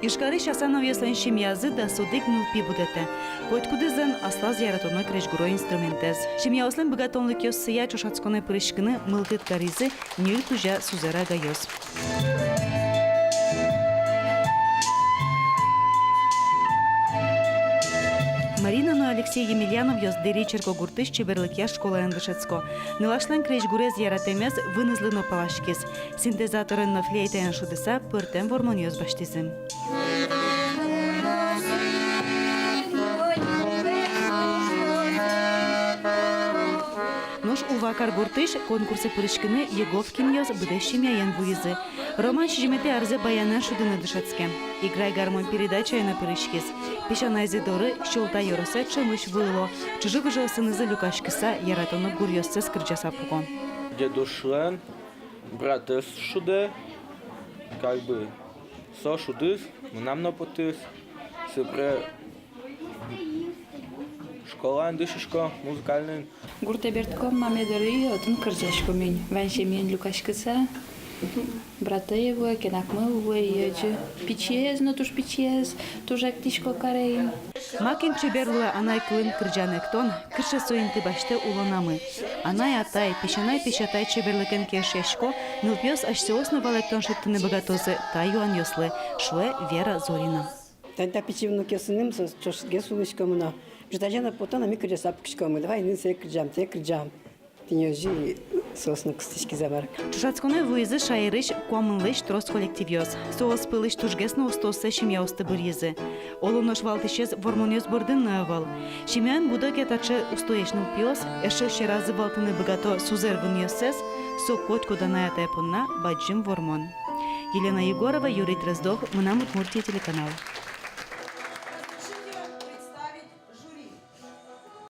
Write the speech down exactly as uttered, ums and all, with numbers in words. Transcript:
Ижкарысь Асановъёслэн семьязы дас одӥг нылпи будэтэ. Котькудӥзлэн аслаз яратоно крезьгуро инструментэз. Семьяослэн быгатонлыкъёссыя ӵошатсконэ пыриськыны мылкыд каризы ньыль кузя сузэр-агайёс. Марина но Алексей Емельяновъёс Дэри черкогуртысь чеберлыкъя школаын дышетско. Нылашлэн крезьгурез яратэмез вынызлы но паласькиз. Синтезаторен но флейтаен шудыса, пӧртэм вормонъёс басьтӥзы. Нош Ува каргуртысь конкурсэ пыриськыны Еговкинъёс быдэс семьяен вуизы. Роман сизьыметӥ арзэ баянэн шудыны дышетске. «Играй, гармонь» передачае но пыриськиз. Песянайзы доры Сюмси ёросэ ӵемысь вуыло. Чыжы-выжыосынызы люкаськыса, яратоно гуръёссэс кырӟаса пуко. Дедушлэн братэз шудэ, как бы, со шудӥз, мынам но потӥз, собере школаын дышетско музыкальный. Гуртэ бертком маме доры, отын кырӟаськом ини. Вань семьяен люкаськыса, братэ вуэ, кенакмы вуэ, озьы. Пичиез но, туж пичиез, туж эктӥсько каре ини. Макем чебер луэ анай кылын кырӟан-эктон, кыӵе со инты басьтэ улонамы. Анай-атай, песянай-песятай чеберлыкен ке эшъясько, нылпиос асьсэос но валэктон шедьтыны быгатозы та юанъёслы, шуэ Вера Зорина. Тани та пичи внукъёсыным соос ӵошгес улӥськомы но. Ӝытазе но потэ но, ми кырӟаса пукиськомы: давай, ини сое кырӟам, сое кырӟам. Тӥни озьы соос но кыстӥськизы, мар-а. Ӵошатсконэ вуизы шаерысь куамынлэсь трос коллективъёс. Соос пӧлысь тужгес но устоосыз семьяосты быръизы. Оло нош валтӥсез вормонъёс бордын но ӧвӧл. Семьяын будо ке таӵе устоесь нылпиос, эшшо сьӧразы валтыны быгато сузэр-вынъёссэс, со котькуд анай-атай понна бадӟым вормон. Елена Егорова, Юрий Дроздов, «Мынам Удмуртие» телеканал.